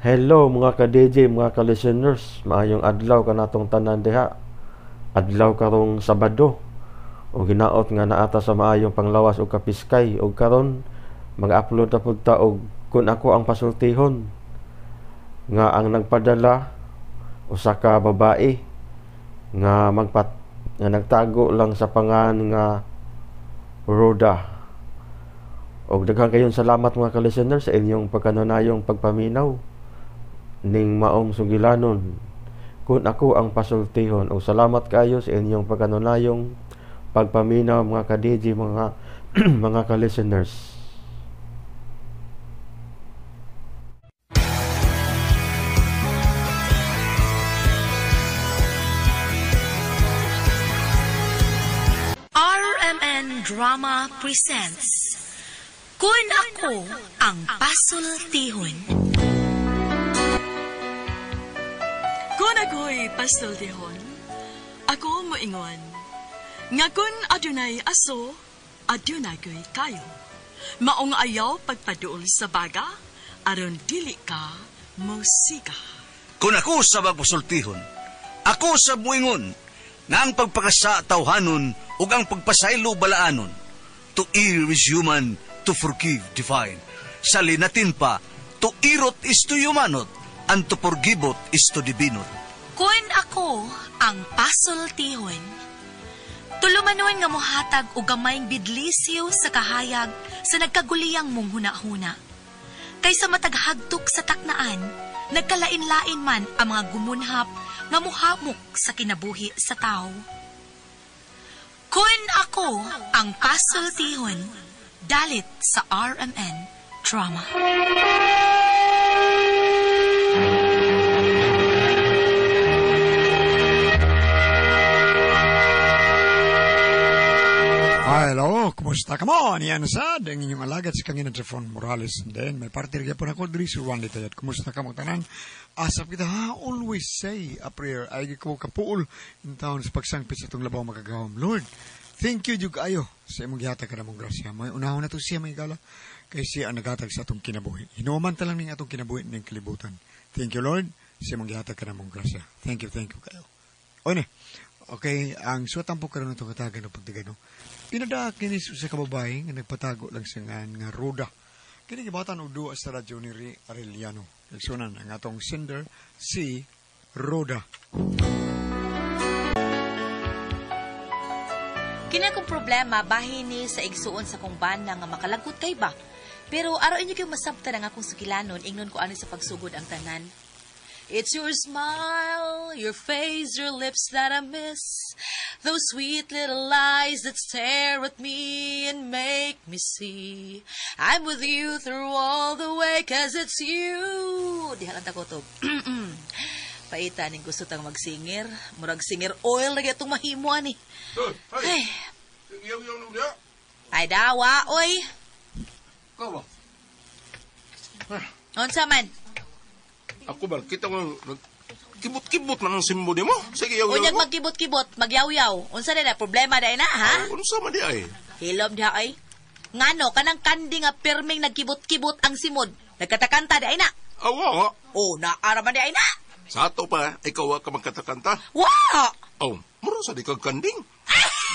Hello mga ka-DJ, mga ka-listeners. Maayong adlaw kanatong tanan diha. Adlaw karong Sabado. O ginaot nga naata sa maayong panglawas og kapiskay og karon mag-upload na pud ta og kun ako ang pasultihon nga ang nagpadala usa ka babae nga nga nagtago lang sa pangan nga Roda. Og daghan kayong salamat mga ka-listeners sa inyong pagkanunayong pagpaminaw ning maong sugilanon kun ako ang pasultihon. Og salamat kaayo sa inyong pagkanunayong pagpaminaw mga ka-DJ, mga mga ka-listeners. RMN Drama presents Kun Ako Ang Pasultihon. Kun ako'y pasultihon, ako moingon, nga kun adunay aso, adunay ko'y kayo. Maong ayaw pagpaduol sa baga, aron dili ka musika. Kun ako sa magpasultihon, ako sa muingon, nga ang pagpakasa tawhanon ug ang pagpasaylo balaanon. To err is human, to forgive divine. Sa linatin pa, to irot is to humanot, and to forgivot is to divinot. Kun ako ang pasultihon, tulumanon nga mohatag og gamayng bidlisyo sa kahayag sa nagkaguliyang mong hunahuna. Kaysa mataghagtok sa taknaan, nagkalain-lain man ang mga gumunhap nga muhamok sa kinabuhi sa tao. Kun ako ang pasultihon, dalit sa RMN Drama. Hello, kumusta ka mo? Niyan sad, ang inyong alagad si Kangina Trefon Morales. And then, may partner gyapon ako diri si Juan Litayat. Kumusta ka mo tanan? Asap kita ha, always say a prayer. Ay ko kapuol in town sa pagsangpit sa itong labaw makagawam. Lord, thank you jug ayo sa imong gihatag ka namong grasya. May unahon na to siya may gala kay siya ang naghatag sa atong kinabuhi. Hinuman ta lang ning atong kinabuhi ning kalibutan. Thank you Lord sa imong gihatag ka namong grasya. Thank you kayo. One. Okay, ang suwatan po karon itong katagan ng pagtigano. Pinada kini sa kababae nga nagpatago lang sa nga Roda. Kini gibatan og duwa sa radyo ni Ray Arellano. Igsunan ang atong sender si Roda. Kini akong problema bahin ni sa igsuon sa kong bana nga makalagot kay ba. Pero araw inyo kayo masabtan ang akong sugilanon ingnon ko ani sa pagsugod ang tanan. It's your smile, your face, your lips that I miss. Those sweet little eyes that stare at me and make me see I'm with you through all the way, 'cause it's you. Diha lang ta ko to. Paita ning gusto tang magsingir. Murag singer oil na gyud mahimo ani. Ay. Ay dawa oy. Kawa. Unsa man? Ako ba, kita ko, kibot-kibot na ang simbo ni mo. Sige, yaw-yaw. Unyag magkibot-kibot, magyaw-yaw. Unsa na problema na ha? Unsa man di ay? Hilom diha ay. Ngano, kanang kandi nga pirming nagkibot-kibot ang simod. Nagkatakanta di ay na. Awa, wa. Oh, naara man di ay na. Sa ato pa, ikaw ka magkatakanta. Wa! Oh, mura sa di kag kanding.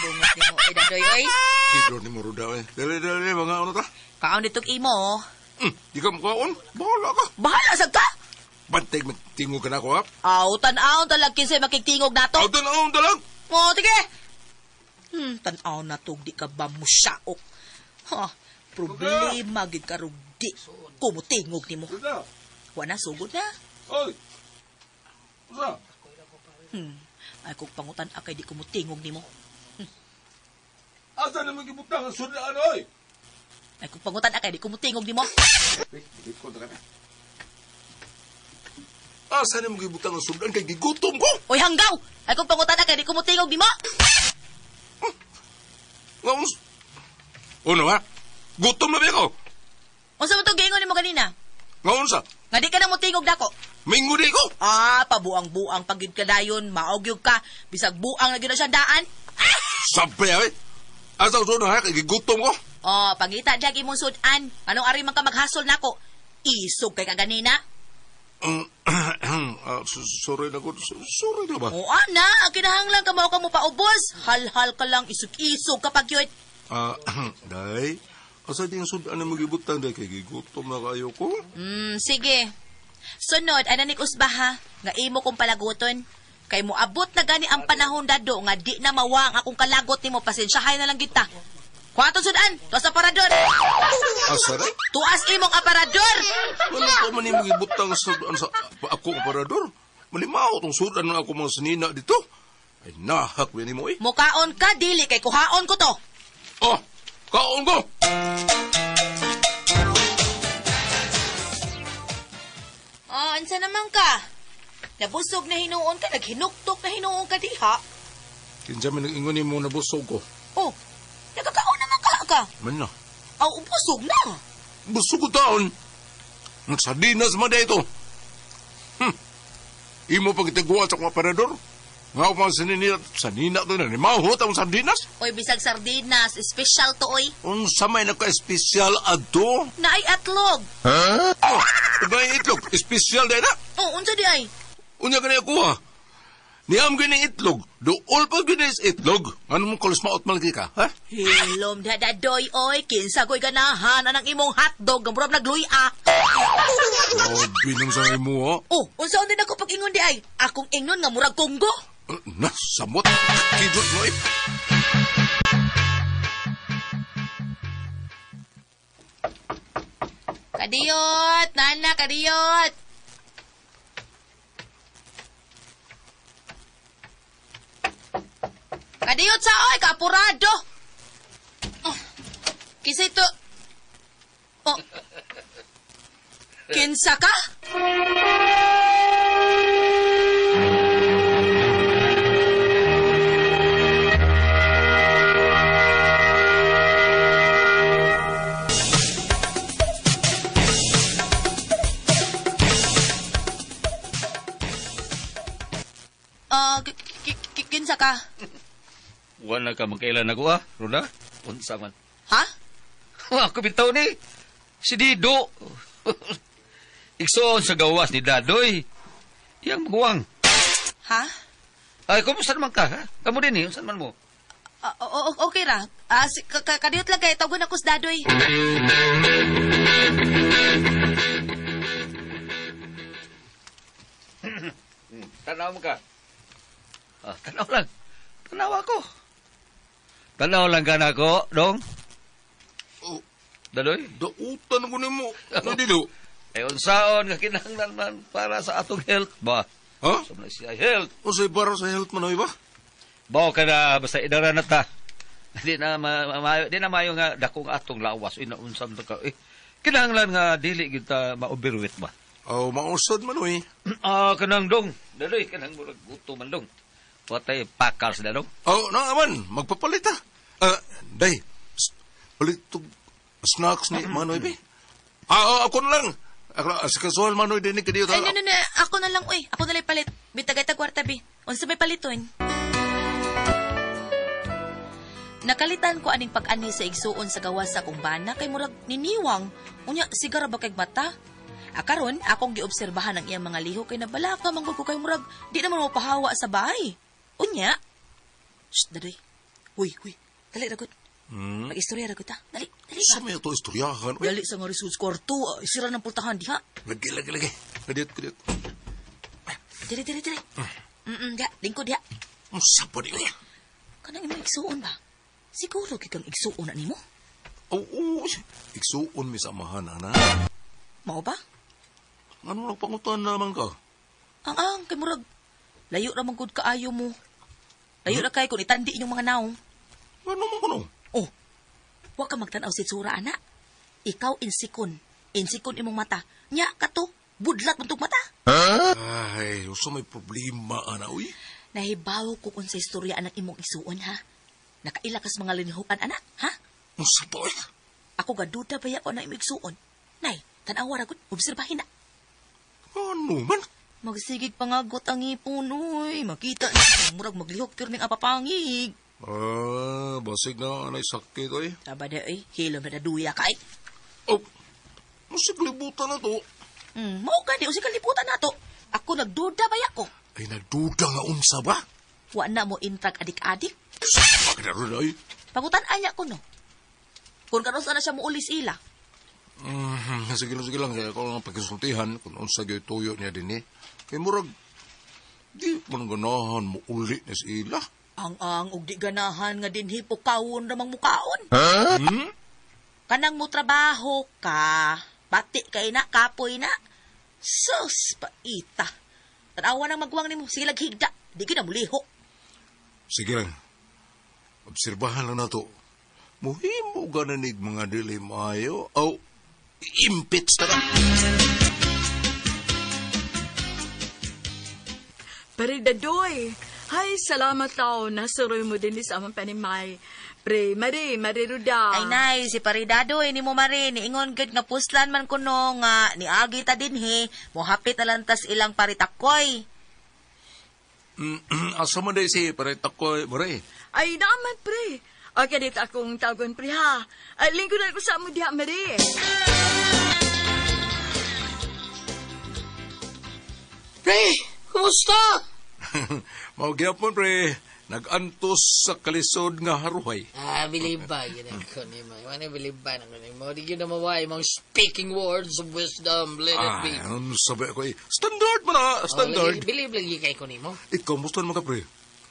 Bungot ni mo, ay dadoy, oy. Kidro ni mo, Ruda, oy. Dali, dali, mga ano ta? Kaon ditong imo, oh. Di ka mukhaon. Bahala ka. Bahala sa ka? Bantay, magtingog ka na ako, ha? Aw, tan-aw talag kinsay makitingog na to. Aw, tan-aw talag? O, sige. Tan-aw na to, di ka ba musyaok? Ha, problema, gid karog di. Kumutingog ni mo. Wala, sugod na. Oy! Usa? Ay, kung pangutan akay di kumutingog ni mo. Asa na magibutang ang sudlaan, oy? Ay, kung pangutan akay di kumutingog ni mo. Di ko na. Asa na magibutang ang sudlaan kay gigutom ko? Oy, hanggaw! Ay, kung pangutan akay di kumutingog ni mo. Uno, ha? Gutom na ba ako? Unsa mo itong giingon ni mo kanina? Nga unsa? Nga di ka na mutingog dako. Mingo di ko? Ah, pabuang-buang pagid ka dayon, maogyog ka, bisag buang na gyud na siya daan. Ah! Sabi, ay! Asa uso na, ha? Kay gigutom ko? Oh, pangita diya imong sudan. Anong ari man ka maghasol nako? Isog kay kaganina. Sorry na ko. Sorry na ba? O ana, kinahanglan ka mao ka mo paubos. Halhal ka lang, isog-isog kapag yun. Day, asa din sudan na magibutang day kay gigutom na kayo ko? Sige. Sunod, ana ni usba ha, nga imo kong palaguton. Kay mo abot na gani ang panahon dado nga di na mawang akong kalagot nimo, pasensyahay na lang kita. Kuwaton sudan, tuas aparador. Asa rin? Tuas imong aparador. Wala ko man yung magibutang sudan sa akong aparador. Malimao tong sudan na ako mga sinina dito. Ay nahak ba nimo eh? Mukaon ka, dili kay kuhaon ko to. Oh, kaon ko! Oh, ansa naman ka? Nabusog na hinuon ka, naghinuktok na hinuon ka diha. Kinsa man nag-ingon nimo nabusog ko. Oh, nagkakaon naman ka. Man na. Aw, busog na. Busog ko taon. Nagsardinas man dito. Imo pagitiguan sa akong aparador. Nga pa sa nina, sa nina to na, nimahot ang sardinas. Oy, bisag sardinas, special to oy. Unsa may naka-espesyal adto? Naay atlog. Huh? Oh, naay itlog, espesyal din na. Oh, unsa di ay? Unya ka na kuha. Niam gini itlog, dool pa gini itlog. Ano mong kalusmaot man lagi ka, ha? Hilom dadadoy oy, kinsa ko'y ganahan anang imong hotdog, ang murag nagluya. Grabe nang sa imo, ha? Oh, unsaon din ako pag-ingon di ay? Akong ingon nga murag kunggo. Na, samot. Kidot mo, eh. Kadiyot, nana, kadiyot. Kadiyot sa oy, kaapurado. Oh, kinsa ito? Oh. Kinsa ka? Kinsa ka? Wala ka magkailan ako, ah, Roda? Unsa man. Ha? Ako bitaw ni. Si Dido. Igsoon sa gawas ni Dadoy. Iyang maguwang. Ha? Ay, kumusta naman ka, ha? Kamu din, eh. Unsa man mo? Okay ra. Kadiyot lang kay tawgon ako sa Dadoy. Tanaw mo ka. Tanaw lang. Tanaw ako. Tanaw lang ka na ako, Dong. Oh, Dadoy? Dautan ko nimo. Ano dito? Eh, unsaon nga kinahanglan man para sa atong health ba? Ha? Sa mga siya health. O say para sa health man, oy ba? Bao ka na, basta idara na ta. Di na, di na mayo nga dakong atong lawas. Ina, unsam ta ka. Eh, kinahanglan nga dili kita ma-overweight ba? Oh, mausad man, oy. Kanang dong. Dadoy, kanang murag guto man, dong. Watay pakal sa dong. Oh, na naman, magpapalit ha. Day, palit tog snacks ni Manoy, be. Ako na lang. Ako na, sa kasual, Manoy, din ni kadiyo. Ay, no, no, no, ako na lang, uy. Ako na lang palit. Bitagay ta kwarta, be. Unsa may paliton? Nakalitan ko aning pag-ani sa igsuon sa gawas sa akong bana kay murag niniwang. Unya, sigara ba kay mata? Karon akong giobserbahan ang iyang mga lihok kay nabalaka manggod ko kay murag di naman mapahawa sa bahay. Unya. Shh, dadoy. Uy, uy. Dali ragot. Mag-istorya ragot ha. Dali, dali Sa ba? may ato istoryahan, uy. Dali sa nga results kwarto. Sira ng pultahan diha. Lagi, lagi, lagi. Kadiyot, kadiyot. Dali, dali, dali. Diha. Lingkod diha. Ang sapa di, uy. Kanang imong igsuon ba? Siguro kay kang igsuon na nimo? Oo, oo. Igsuon mi sa amahan, ana. Mao ba? Ano lang pangutan naman ka? Ang, kay murag layo ra man gud kaayo mo. Layo ra kay kung itandi inyong mga naong. Ano man kuno? Oh, wa ka magtan-aw sa itsura, ana. Ikaw insikon. Insikon imong mata. Nya ka to, budlat man tong mata. Huh? Ay, usa may problema, ana, uy. Nahibaw ko kung sa istorya anak imong isuon, ha? Nakaila kas mga linihukan, anak, ha? Unsa pa, uy? Ako gaduda ba ko na imong igsuon? Nay, tan-awa ra gud, obserbahin na. Ano man? Magsigig pangagot ang ipon, uy. Makita na, murag maglihok pirming apapangig. Basig na, anay sakit, uy. Taba na, uy. Hilom na naduya ka, ay. Oh, masig libutan na to. Mao gani usi kalibutan nato. Ako nagduda ba ako? Ay, nagduda nga unsa ba? Wa na mo intrag adik-adik. Bakit na ron ay? Pangutan-an niya ko no. Kung kanos na siya muulis ila. Sige lang, sige lang. Kaya ako lang pagkasultihan kung unsa gyud tuyo niya din eh. Kay murag, di man ganahan mo uli na sa ila. Ang og di ganahan nga dinhi pukawon ramang mukaon. Hmm? Kanang mo trabaho ka, bati kay na, kapoy na. Sus, paita. Tanawa nang magwang nimo, sige laghigda. Di gyud na muliho. Sige lang. Obserbahan lang nato. Muhimo gananig mga dili maayo. Aw, impits ta ka. Paridadoy, hay salamat tao, nasuroy mo din sa amang panimay. Pre, Mari, Mariruda. Ay nay, si Paridado eh, ni mo mari, niingon gud nga puslan man kuno nga niagi ta dinhi, mohapit na lang tas ilang paritakoy. Asa man day si Paritakoy, Mari? Ay, naaman, pre. Okay, dito akong tagon, pre, ha. Ay, lingkod na ko sa amo diha, Mari. Pre, kumusta? Mao gyapon pre, nag-antos sa kalisod nga haruhay. Ah, believe ba? Yun ako ni mo. Ano believe ba na ko ni mo? Di yun na maway mga speaking words of wisdom. Let it be. Ay, ano sabi ko eh. Standard man na, standard. Oh, lagi, believe lagi kay ko ni mo. Ikaw, musta naman ka pre?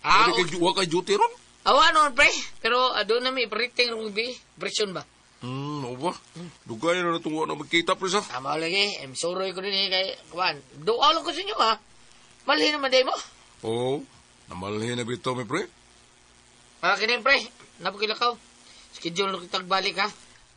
Ah, Wala kay, wa kay duty ron? Awa noon, pre. Pero doon na may rating rugby. Version ba? Oo ba? Dugay na natong wa na magkita pre sa. Tama lagi. I'm sorry ko din eh kay Juan. Doon lang ko sa inyo ha. Malhin naman day mo. Oo, namalhin na bitaw mi pre. Ah, kinin pre. Napakilakaw. Schedule na kitag balik ha.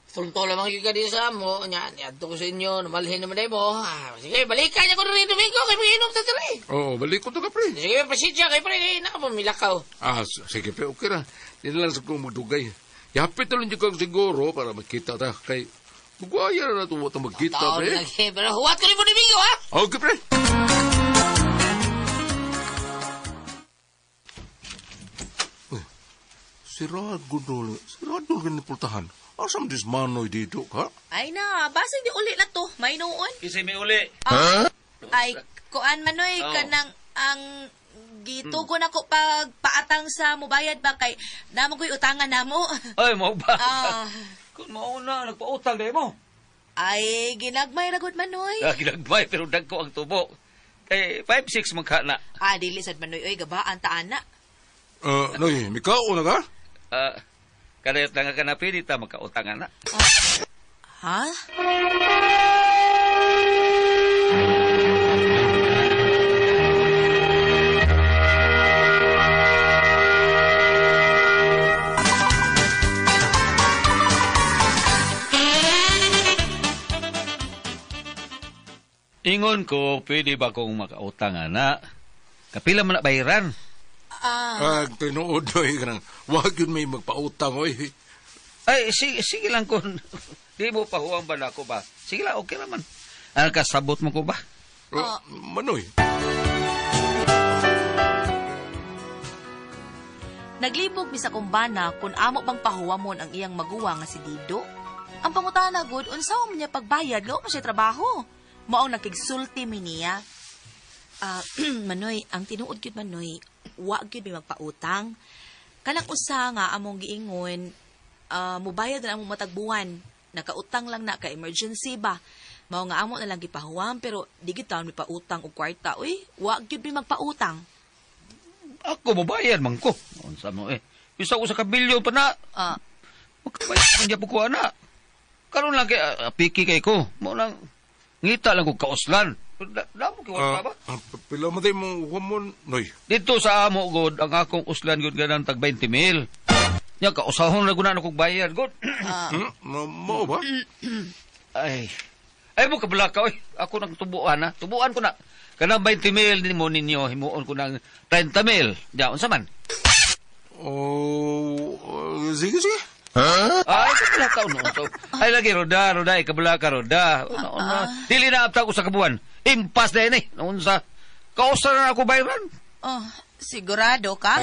Tulto lamang yung ka dito sa amo. Nya, niadto ko sa inyo. Namalhin naman day mo. Ah, sige, balikan niya ko rin Domingo. Kay mag-inom sa tiri. Oo, balik ko to ka pre. Sige, pasensya kay pre. Kay nakapamilakaw. Ah, sige pre, okay ra. Di na lang sa kong magdugay. Yapit na lang dyan kang siguro para magkita ta. Kay, bugaya na nato wa ta magkita Taon pre. lagi. Pero huwat ko rin mo Domingo ha. Okay pre. Uy, sirado dol. Sirado ganun pultahan. Asam dis manoy dito ka? Ay na, basig di uli na to, may noon. Kasi may uli. Ay, kuan manoy, Oh. kanang ang gitugon ako pag paatang sa mubayad ba kay namo ko'y utangan namo. Ay, mo ba? Ah. Kung mauna, nagpautang na mo. Ay, ginagmay ra gud manoy. Ah, ginagmay, pero dagko ang tubo. Kay 5-6 man ka na. Ah, dili sad manoy oy gabaan ta ana. Noy, mikaw na ka? Ah, kadayot lang ka na pili ta magkautangan na. Ha? Ingon ko, pwede ba kong makautang na? Kapila man na bayaran. Ah, Ah, tinuod, noy, kanang wag yun may magpautang, oy. Ay, sige, sige lang kung di mo pahuwang ba ko ba? Sige lang, okay naman. Ano kasabot mo ko ba? Manoy. Naglibog mi sa kumbana kung amo bang pahuwamon ang iyang maguwa nga si Dido. Ang pangutana gud unsa man niya pagbayad nga man siya trabaho. Maong nakigsulti mi niya. Ah, Manoy, ang tinuod gyud Manoy, wa gyud mi magpautang. Kanang usa nga among giingon, mubayad na among matagbuwan. Nakautang lang na ka emergency ba. Mao nga amo na lang gipahuwam pero di gyud taon mi pautang og kwarta. Uy, wa gyud mi magpautang. Ako mubayad man ko. Unsa mo eh. Isa ko sa kabilyon pa na. Magkabayad man gyapon ko ana. Karon lang kay piki kay ko. Mo lang ngita lang kog kauslan. Damo kay wala ba? Pila man tayo mong huwamon, Noy. Dito sa amo god ang akong uslan gud ganang tag 20 mil. Nya kausahon ra gud na kog bayad god. Mao ba? Ay. Ay mo kabalaka oy. Ako nang tubuan ha. Tubuan ko na. Kanang 20 mil nimo ninyo himuon ko ng 30 mil. Diya unsa man? Oh, sige sige. Huh? Ay, kabalaka uno. So, ay lagi roda, roda, ay kabalaka roda. Una, una. Dili na apta ko sa kabuan. Impas na ini. Unsa? Kausa na ako bayran. Oh, sigurado ka?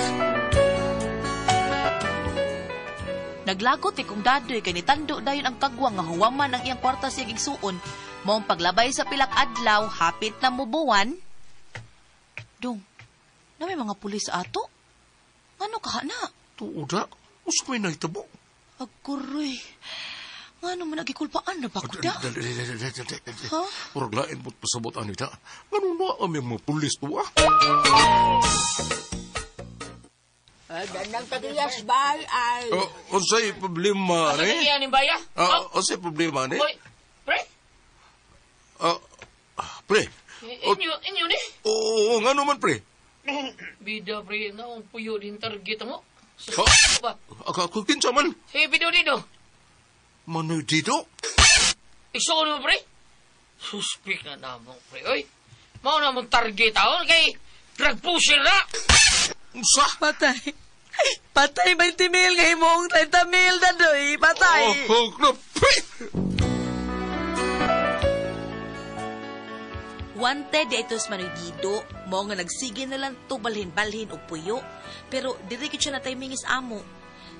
Naglagot kung dadoy kay nitando dayon ang kagwang nga huwaman ang iyang kwarta siya gigsuon. Moong paglabay sa pilak adlaw, hapit na mubuwan. Dong, na may mga pulis ato? Ano ka na? Tuod ha? Usa may nahitabo. Aguroy. Ngano man nagikulpaan na ba ko da? Dali, dali, dali, dali, dali. Ha? Murag lain mo't pasabot ani ta. Ngano na aming mga pulis to ah? Danang tagiyas bay ay. Oh, unsay problema Asa ni? ni ni baya? Ah, unsay problema ni? Hoy, pre. Ah, pre. Inyo, inyo ni. Oo, ngano man pre? Bida pre, naong puyo din target mo. Ha? Ba? Ako, ako kinsa man? Hey, bido dito. Manoy dito? Isuon mo pre. Suspek na namong pre. Oy, mao na mong target aon kay drug pusher na. Unsa? Patay. Patay 20 mil nga imong 30 mil dadoy. Patay. Oh, oh, no, pre. Wanted di ito sa Manoy Dido, mo nga nagsige na lang to balhin-balhin og puyo. Pero diri gid siya na timing is amo.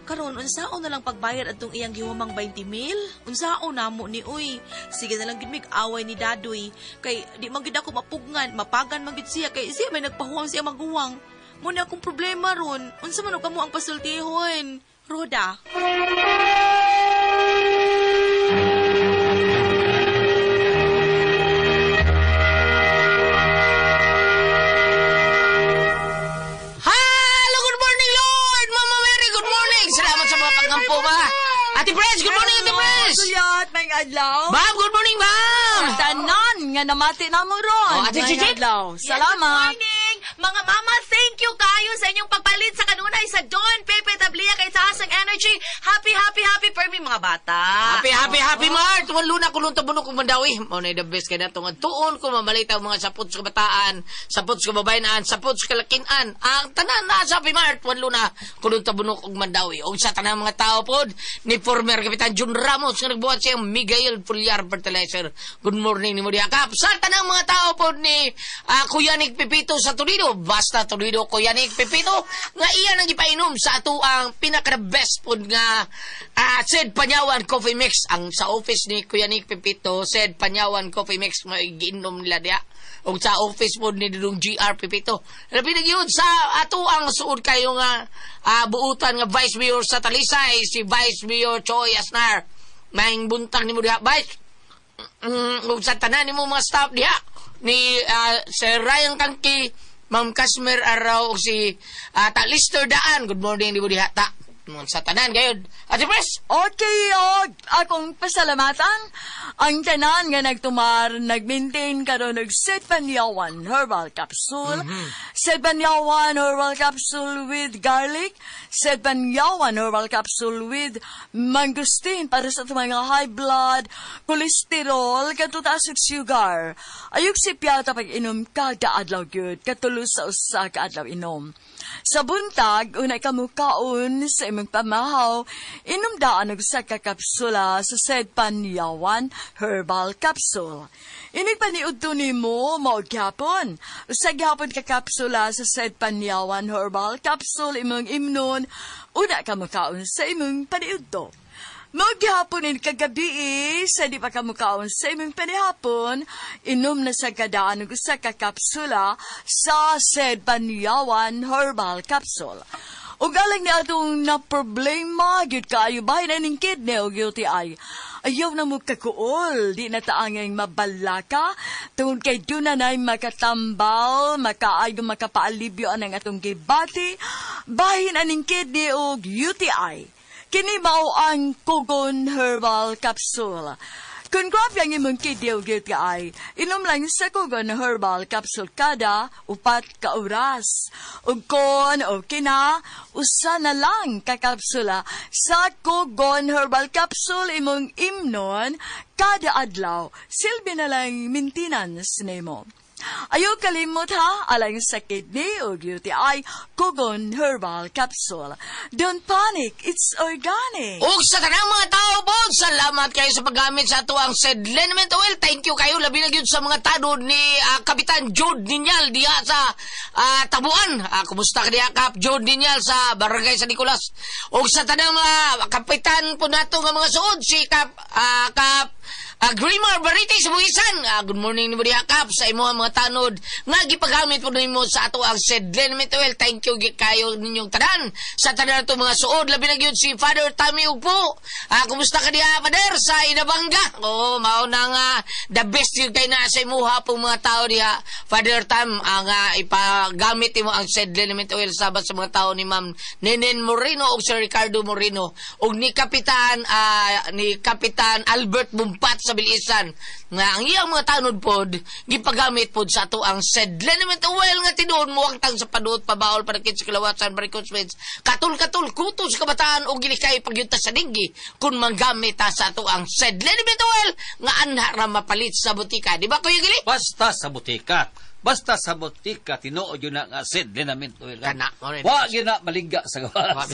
Karon unsaon na lang pagbayad atong iyang gihuwamang 20 mil? Unsaon namo ni uy? Sige na lang gid mig away ni Dadoy kay di man gid ako mapugngan, mapagan man gid siya kay siya may nagpahuwang siya maguwang. Mo na akong problema ron. Unsa man og kamo ang pasultihon? Roda. Hello, good morning, Lord! Mama Mary, good morning! Salamat sa mga pagkampo, ma. Ate Pres, good morning, Ate Pres! Suyot, may adlaw. Ma'am, good morning, ma'am! Tanan nga namati na mo ron. Oh, Ate May Chichi. adlaw. Yes, Salamat. good morning! Mga mama, thank you kayo sa inyong pagpalit sa kanunay sa Don Pepe Tablia kay Taas ang Energy. Happy, happy, happy for me, mga bata. Happy, happy, happy, Mart! Walo na kulong tabuno kong mandawi. Mao na the best kay natong tuon ko mamalita ang mga sapot sa kabataan, sapot sa kababayan, sapot sa kalakinan. Ang tanan na sa Happy Mart, walo na kulong tabuno kong mandawi. Og sa tanan mga tao pod ni former Kapitan Jun Ramos nga nagbuhat siyang Miguel Pulyar Fertilizer. Good morning nimo diha kap. Sa tanang mga tao pod ni Kuya Nick Pepito sa Toledo, basta Toledo Kuya Nick Pepito nga iya nang gipainom sa ato ang pinaka best pod nga Sed Panyawan Coffee Mix ang sa office ni Kuya Nick Pepito. Sed Panyawan Coffee Mix may giinom nila diha. Og sa office pod ni Dudong GR Pepito. Labi na gyud sa ato ang suod kayo nga buutan nga Vice Mayor sa Talisay, si Vice Mayor Choi Asnar. Maing buntag nimo diha, Vice. Ug sa tanan nimo mga staff diha ni Sir Ryan Kangki, Ma'am Casmer Araw ug si Ta Lister Daan. Good morning nimo diha ta. Sa tanan gayud. Ate Pres. Okay, og akong pasalamatan ang tanan nga nagtumar, nag-maintain karon og Setbanyawan Herbal Capsule. Setbanyawan Herbal Capsule with garlic, Setbanyawan Herbal Capsule with mangosteen para sa atong mga high blood, cholesterol, katutaas ug sugar. Ayog si piyata pag inom kada adlaw gyud, katulo sa usa ka adlaw inom. Sa buntag, unay ka mukaon sa imong pamahaw, inom daan og usa ka kapsula sa Sedpanyawan Herbal Capsule. Inig paniudto nimo mao gyapon. Usa gyapon ka kapsula sa Sedpanyawan Herbal Capsule imong imnon, una ka mukaon sa imong paniudto. Maghapon in kagabi, sa di pa kamukaon sa imong panihapon, inom na sa kadaan og usa ka kapsula sa Sedpanyawan Herbal Capsule. Ug alang ni atong na problema, gyud kaayo bahin aning kidney o UTI. Ayaw na mo kakuol, di na taangay mabalaka, tungod kay doon na makatambal, makaayo makapaalibyo anang atong gibati, bahin aning kidney o UTI. Kini mao ang Kogon Herbal Capsule. Kung grabe ang imong kidney o UTI, inom lang sa Kogon Herbal Capsule kada 4 ka oras. Ug kon o kina, usa na lang ka kapsula sa Kogon Herbal Capsule imong imnon kada adlaw. Silbi na lang maintenance nimo. Ayaw kalimot ha, alang sa kidney o UTI, Kogon Herbal Capsule. Don't panic, it's organic. Ug sa tanang mga tao po, salamat kayo sa paggamit sa ato ang Sed Liniment Oil. Thank you kayo. Labi na gyud sa mga tanod ni Kapitan Jude Ninyal diha sa Tabuan. Kumusta ka diha, Kap Jude Ninyal sa Barangay San Nicolas. Ug sa tanang mga kapitan po nato nga mga suod, si Kap Grimar Barite sa Bugisan. Good morning nimo diha Kap sa imo mga tanod nga gipagamit po nimo sa ato ang Sedlen Mituel. Thank you gyud kayo ninyong tanan. Sa tanan nato mga suod labi na gyud si Father Tommy Ugpo. Kumusta ka diha Father sa Inabanga? Oo, mao na nga the best gyud kay na sa imuha pong mga tao diha. Father Tam ang ipagamit nimo ang Sedlen Oil sabat sa mga tao ni Ma'am Nenen Moreno ug Sir Ricardo Moreno ug ni Kapitan Albert Bumpat sa Bilisan nga ang iyang mga tanod pod gipagamit pod sa ato ang Sedleniment Oil nga tinuod mo ang tang sa paduot pabaol parakit sa kalawasan varicose veins katul-katul kuto sa kabataan ug gilikay pagyunta sa dinggi kun manggamit ta sa ato ang Sedleniment Oil nga anha ra mapalit sa butika, di ba Kuya Gili? Basta sa butika. Basta sa butika, tinuod yun na nga Sedlenament Oil. Kana, wa yun na maligya sa gawas.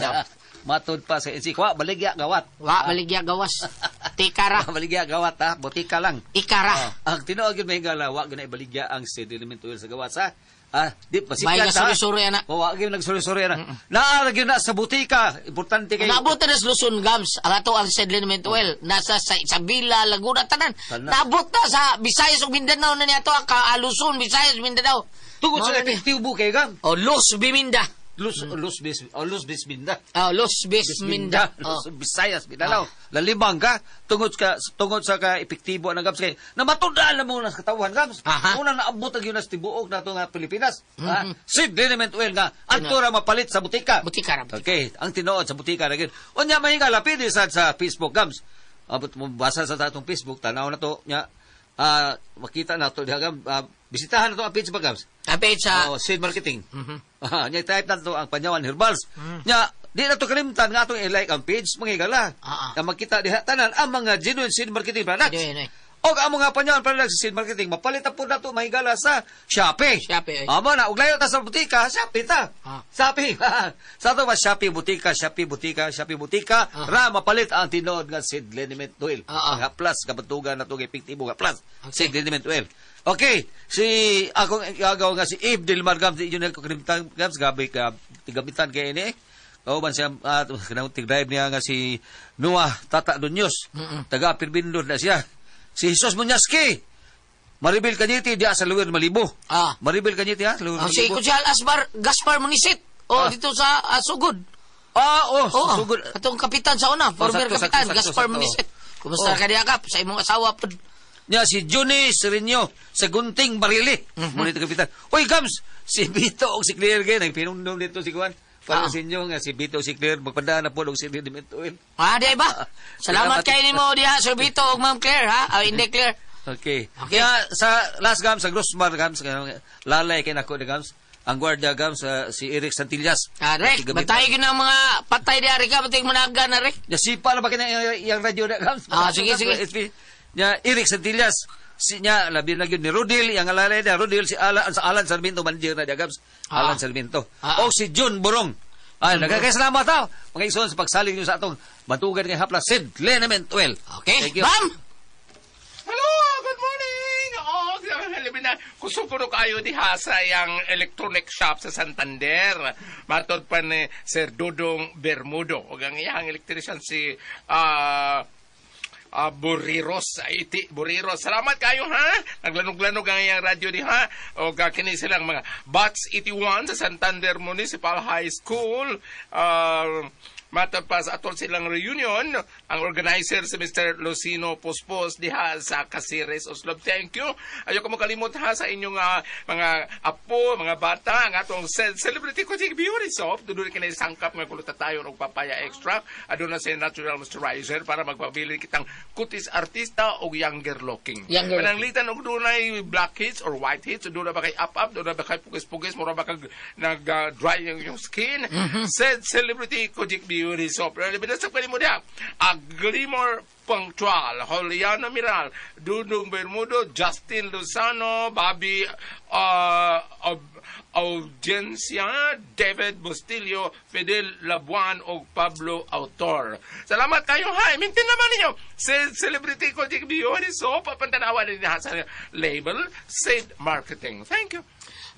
Matod pa sa insik. Wa baligya gawat. Wa baligya gawas. Tikara. Wa baligya gawat ha. Butika lang. Ikara. Ang tinuod yun mahigala, wa yun na ibaligya ang Sedlenament Oil sa gawas ha. Di pa sikat ha. Suri-suri ana. Wa gyud nagsurisuri ana. Naa gyud na sa butika. Importante kay. Naabot na sa Luzon Gams. Ang ato ang Sedlenament Oil nasa sa Isabela, Laguna tanan. Naabot na sa Visayas ug Mindanao na niya ato ang Luzon, Visayas, Mindanao. Tungod sa epektibo kay Gam. O Los Biminda. Luz Luz Bisminda. Los Bisminda. Luz Visayas Mindanao. Lalibang ka tungod sa ka epektibo ang Gams kay namatudaan na mo na sa katawhan Gams. Unang naabot ang yun sa tibuok nato nga Pilipinas. Sedlenament Oil nga adto ra mapalit sa butika. Butika ra. Okay, ang tinuod sa butika ra gyud. Unya mahigala pili sad sa Facebook Gams. Abot mo basa sa atong Facebook tanaw na to nya. Makita na to diha Gams. Bisitahan na to ang page ba Gams? Ang page sa Seed Marketing. Nya type na to ang Panyawan Herbals. Nya di na to kalimtan nga atong i-like ang page mga higala. Nga makita diha tanan ang mga genuine Seed Marketing products. Og ang mga Panyawan products sa Seed Marketing mapalit po na to mahigala sa Shopee. Shopee. Amo na og layo ta sa butika, Shopee ta. Shopee. Sa ato ba Shopee butika, Shopee butika, Shopee butika ra mapalit ang tinuod nga Sedlenament Oil. Nga plus kabatugan na to kay epektibo nga plus Sedlenament Oil. Okay, si akong igagaw nga si Eve Del Mar Gams, yun ang kalimtan Gams, gabi ka tigamitan kay ini. Kauban siya kanang tig-drive niya nga si Noah Tata Dunyos. Taga Pirbindor na siya. Si Jesus Munyaski. Maribel Cañete diya sa Luwer Malibo. Maribel Cañete ha, Luwer Malibo. Si Kusyal Asbar Gaspar Munisit. Dito sa Sugod. Sugod. Atong kapitan sa una, former kapitan Gaspar Munisit. Kumusta ka diha Kap sa imong asawa pod? Nya si Johnny Sereno sa Gunting Barili. Muna ito kapitan. Uy, Gams! Si Vito o si Claire gay nagpinundong dito si Juan. Para sa inyo nga si Vito o si Claire magpadaan na po og si Sediment Oil. Di ba? Salamat kay nimo diha Sir Vito ug Ma'am Claire ha. Hindi Claire. Okay. Kaya sa last Gams sa Grosmar Gams lalay kay nako ni Gams. Ang gwardiya Gams si Eric Santillas. Rick, batay gyud ang mga patay diha Rick, batay managa na Rick. Ya sipa na ba kina iyang radyo na Gams? Sige sige. Nya Eric Santillas si nya labi na gyud ni Rodil yang alalay na Rodil si Alan sa Alan Sarmiento manager na diha Gams. Alan Sarmiento. O si Jun Borong. Ay nagkakasalamat ta mga igsoon sa pagsalig niyo sa atong batugan kay hapla Sedlenament Oil. Okay. Bam. Hello, good morning. Na kusog ko kayo diha sa iyang electronic shop sa Santander. Matod pa ni Sir Dudong Bermudo ug ang iyang electrician si Buriros, iti Buriros. Salamat kayo ha. Naglanog-lanog ang iyang radyo diha. O kini silang mga Bots 81 sa Santander Municipal High School. Matod pa sa atol silang reunion, ang organizer si Mr. Lucino Pospos diha sa Casires, Oslob. Thank you. Ayaw ko makalimot ha sa inyong mga apo, mga bata, ang atong celebrity ko beauty soap. Doon kini sangkap nga kulot tayo og papaya extract. Aduna sa natural moisturizer para magpabili kitang kutis artista o younger looking. Younger. Pananglitan og dunay blackheads or whiteheads, doon na ba kay up-up, doon na ba kay pugis-pugis, mura ba kag nag-dry yung skin. Said celebrity Kojic Beauty Soap. Binasap ka mo diha. Glimmer Punctual, Juliana Miral, Dudong Bermudo, Justin Lozano, Bobby Audiencia, David Bustillo, Fidel Labuan o Pablo Autor. Salamat kayo ha. Mintin naman ninyo. Celebrity Kojic Beauty Soap. Pantanawa din sa label, Sid Marketing. Thank you.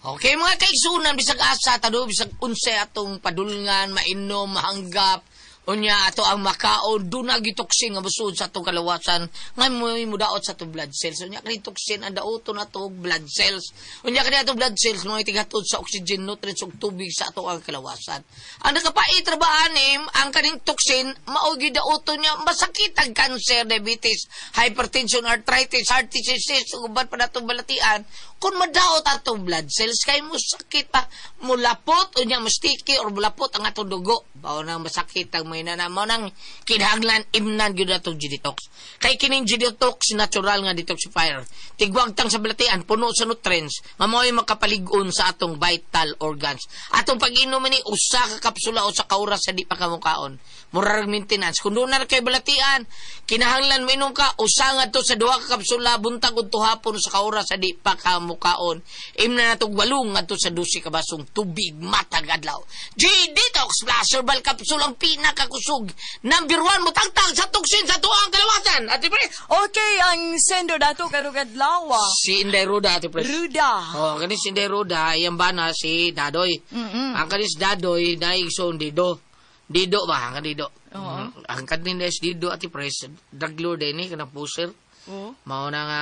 Okay, mga kaigsunan, bisag asa, tado, bisag unsay atong padulngan, mainom, mahanggap, Unya ato ang makaon duna gitoksin nga busod sa atong kalawasan nga mudaot sa atong blood cells. Unya kani toxin ang daoton ato og blood cells. Unya kani atong blood cells mo tighatod sa oxygen, nutrients ug tubig sa ato ang kalawasan. Ang nakapait ra ba anim ang kaning toxin mao gyud daoton niya masakit ang cancer, diabetes, hypertension, arthritis, heart disease ug uban pa natong balatian. Kung madaot atong blood cells kay mo sakit pa, mulapot unya mo sticky or mulapot ang atong dugo. Mao nang masakit ang may nana, mao nang kinahanglan imnan gyud atong G-Detox. Kay kining G-Detox natural nga detoxifier. Tigwagtang sa balatian puno sa nutrients nga mao'y makapalig-on sa atong vital organs. Atong pag-inom ni usa ka kapsula usa ka oras sa di pa kamukaon. Murag maintenance. Kung doon na kay balatian, kinahanglan mainom ka usa ngadto sa duha ka kapsula buntag udto hapon usa ka oras sa di pa kamukaon. Imna natong 8 ngadto sa 12 ka basong tubig matag adlaw. G-Detox Plus Herbal Capsule ang pinakakusog. Number 1 mutangtang sa tuksin sa tuang kalawasan. Ate Pres. Okay, ang sender dato karong adlaw. Si Inday Ruda, Ate Pres. Ruda. Oh, kanis si Inday Ruda, iyang bana si Dadoy. Ang kanis Dadoy naigsoon Dido. Dido ba? Ang Dido. Oo. Ang kanin is Dido, Ate Pres, drug lord din eh, kanang pusher. Oo. Mao na nga,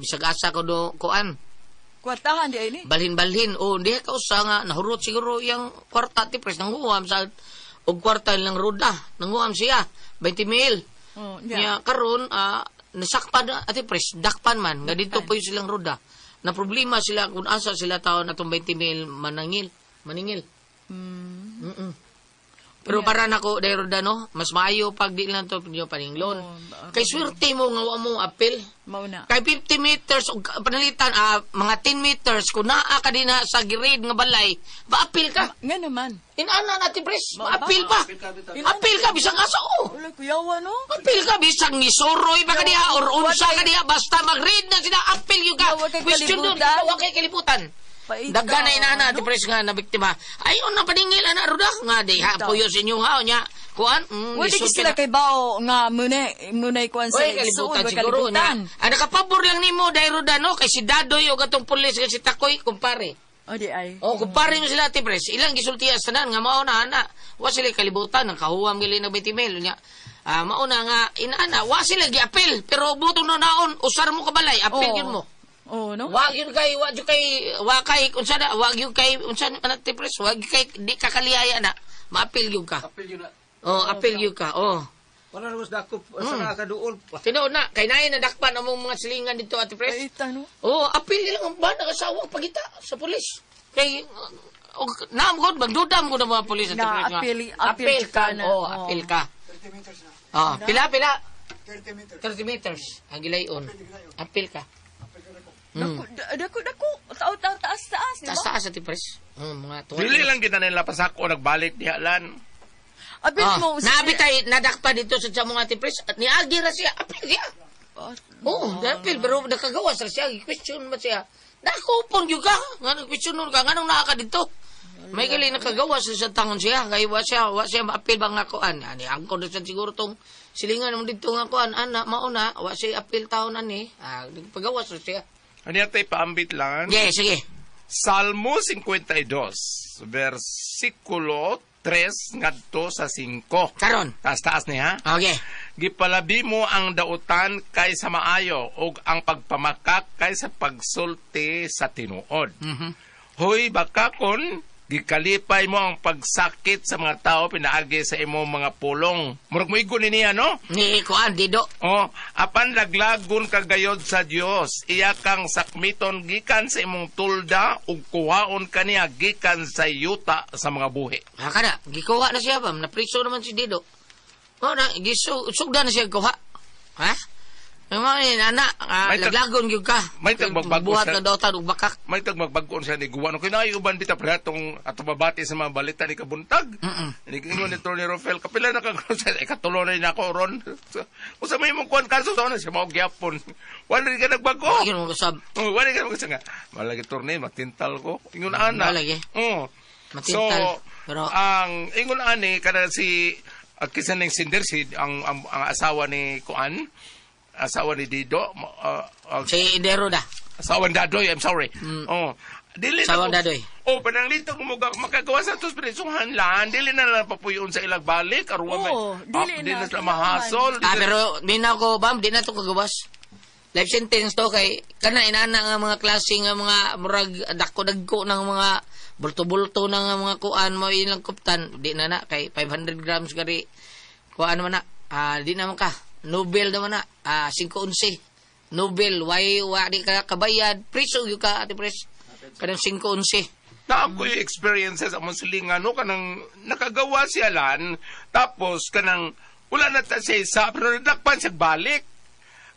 bisag asa ko do, kuan. Kwartahan di ay ni. Balhin-balhin. O, hindi ka usa nga, nahurot siguro iyang kwarta, Ate Pres, nanguham sa, og kwarta lang ruda. Nanguham siya, 20 mil. Oh, yeah. Niya, karon nasakpan, Ate Pres, dakpan man, nga dito po yung silang ruda. Na problema sila kung asa sila taon atong 20 mil manangil, maningil. Mm. Pero para nako dahil ruda no, mas maayo pag di lang to niyo paninglon. Kay swerte mo nga wa mo apil. Mao na. Kay 50 meters og panalitan mga 10 meters kun naa ka dinha sa girid nga balay, maapil ka. Nga naman. Inana na Ate Pres, maapil pa. Apil ka bisag asa o. Wala kuyawa no. Apil ka bisag ni Soroy pa ka diha or unsa ka diha basta mag-read na sila apil yung ka. Question doon, wa kay kalibutan. Daghan na inana Ate Pres nga na biktima. Ayon na paningil ana ruda nga di ha puyo sa inyo ha nya. Kuan, Wala lisod sila ka na. kay bao nga munay kuan sa Oy, kalibutan igsoon, siguro kalibutan. na. Ang nakapabor lang nimo dahil ruda no kay si Dadoy og atong pulis kay si Takoy kumpare. O di ay. Oh, kumpare mo sila Ate Pres. Ilang gisultiya sa tanan nga mao na ana. Wa sila kalibutan ang kahuwam gili nag 20 mil nya. Mao na nga inaana wa sila giapil pero butong na naon usar mo kabalay apil gyud mo. Oh, no? Wa gyud kay wa gyud kay wa kay unsa na wa gyud kay unsa na Ate Pres wa gyud kay di ka kaliyaya na maapil gyud ka. Apil yun na. Oh, apil gyud ka. Oh. Wala na mas dakop sa nakaduol. Tinuod na, kay naay nadakpan among mga silingan dito Ate Pres. Ay, no? Oh, apil lang ang bana kasawang pagita sa pulis. Kay og naam gud magdudam gud ang mga pulis Ate Na, Pres. nga. apil- apil apil ka ka na. Oh, Oh. apil ka. 30 meters na. Oh, pila pila 30 meters. 30 meters ang gilayon. Apil ka. Dako, dako, dako. Tao, tao, taas, taas, di ba? Taas taas Ate Pres. Oh, mga tuwa. Dili lang kita nila pasako nagbalik diha lan. Apil mo. Naabi tay nadakpan dito sa mga Ate Pres. At niagi ra siya, apil siya. Oh, apil pero nakagawas ra siya. Question ba siya? Nakupon gyud ka. Ngano question nun ka nganong naa ka dito? May gali nakagawas sa tangon siya kay wa siya maapil ba nga kuan. Ani angkon na siya siguro tong silingan mo dito nga kuan ana mauna wa siya apil taon ani. Pagawas ra siya. Ano yata ipaambit lang? Yeah, sige. Salmo 52, versikulo 3 ngadto sa 5. Karon. Taas-taas niya. Okay. Gipalabi mo ang dautan kay sa maayo ug ang pagpamakak kay sa pagsulti sa tinuod. Hoy baka kon gikalipay mo ang pagsakit sa mga tao pinaagi sa imong mga pulong. Murag moigo ni niya no? Ni kuan dido. Oh, apan laglagon kagayod sa Dios, iya kang sakmiton gikan sa imong tulda ug kuhaon kaniya gikan sa yuta sa mga buhi. Ha kana, gikuha na siya ba? Napriso naman si Dido. Oh, na gisugda na siya kuha. Ha? Yung mga anak, laglagon gyud ka. May tagbagbag Buhat na dautan ug bakak. May tagbagbag siya ni guwa no kinayuban bita pre atong ato babati sa mga balita ni kabuntag. Ni ingon ni Tony Rofel kapila na kag sa ikatulo na nako ron. Usa may imong kuan kaso sa una siya mao gyapon. Wala rin ka nagbago. Ayun mo sab. Oh, wala ka nagbago nga. Malagi torne matintal ko. Ingon ana. Malagi. Oh. Matintal. So, pero ang ingon ani kada si kisa ning Sinder si ang asawa ni kuan, asawa ni Dido, si Inday Ruda. Asawan dadoy, I'm sorry. Oh. Dili na Asawan ko- dadoy. Oh, pananglito kung makagawa sa tos presuhan lan, dili na lang papuyon sa ilang balik aruwa may. Oo, dili dili na. na sila mahasol. Ah, pero minaw ko, bam, di na to kagawas. Life sentence to kay kana inana nga mga klase nga mga murag dako-dagko ng mga bulto-bulto ng mga kuan mo ilang kuptan di na na kay 500 grams gari kuan man na di na man ka Nobel naman na 5-11 Nobel why wa di ka kabayad priso gyud ka ate pres kanang 5-11 Na ako yung experiences among silingan no kanang nakagawa siya lan tapos kanang wala na ta siya isa pero nadakpan siya balik.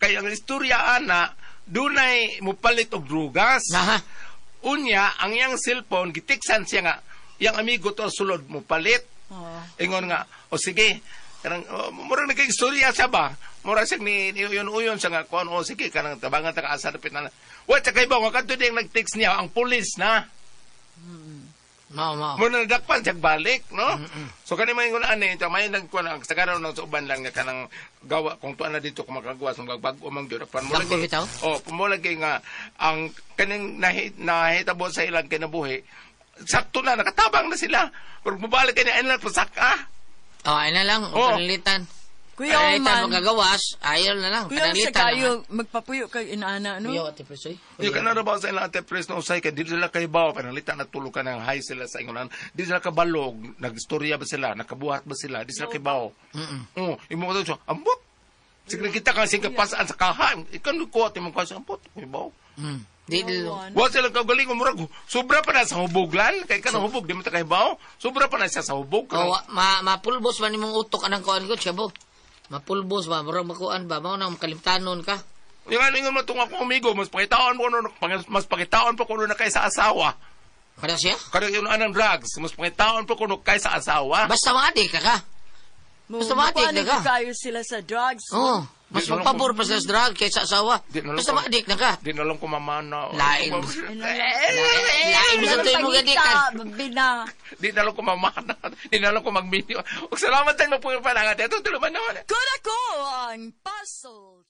Kay ang istorya ana dunay mupalit og drugas. Aha. Unya ang iyang cellphone gitiksan siya nga iyang amigo to sulod mupalit. Ingon nga o sige kanang oh, murag nagka-istorya siya ba? Murag siya ni uyon-uyon siya nga kuan o sige kanang tabangan ta ka asa dapit na. Wa sa kay ba wa kadto ding nag-text niya ang pulis na. Mao mao. Mo na nadakpan siya balik, no? So kani may ingon ani, ito may nagkuan ang sa karon sa uban lang nga kanang gawa kung tuan na dito kung makagawa sa magbag-o man gyud pan mo Bag-o bitaw? Oh, mo lagi nga ang kaning nahitabo sa ilang kinabuhi. Sakto na nakatabang na sila. Pero mobalik kani ay lang pasaka. Oh, ay na lang, Oh. panalitan. Kuya Panalitan man. magagawas, ayaw na lang. Kuya sa Panalitan kayo, naman. magpapuyo kay inana, no? Kuya, ate pres, oy. Yung kanang ba sa ilang ate pres na usay kay di sila kay bawa panalitan na tulog ka ng high sila sa ingon. Di sila kabalog, nagstorya ba sila, nakabuhat ba sila, di sila kay bawo. Oo, imo ko to, ambot. Sige kita ka sing kapasaan sa kaha. Ikaw ni ko ate mo kasi ambot, kay bawo. Di di Wa sila kagaling murag sobra pa na sa huboglan kay kanang hubog di mo ta kay bawo. Sobra pa na siya sa hubog. Oh, mapulbos man imong utok anang kuan ko, siyabo. Mapulbos ba, murag makuan ba, mao nang makalimtanon ka. Yung ano ingon mo tong akong amigo, mas pakitaan ko no, mas pakitaan pa kuno na kay sa asawa. Kada siya? Kada yung anang drugs, mas pakitaan pa kuno kay sa asawa. Basta maadik ka ka. Basta maadik na ka. Kayo sila sa drugs. Oo. Mas Di na lang magpabor pa sila sa drug kaysa asawa. Di na lang Basta maadik na ka. Di na lang ko mamana. Lain. Lain mo sa tuyo mo gadikan. Bina. Di na lang ko mamana. Di na lang ko magminyo. Ug salamat sa inyo po yung panangat. Ito tuloy man naman. Kuna ko ang puzzle.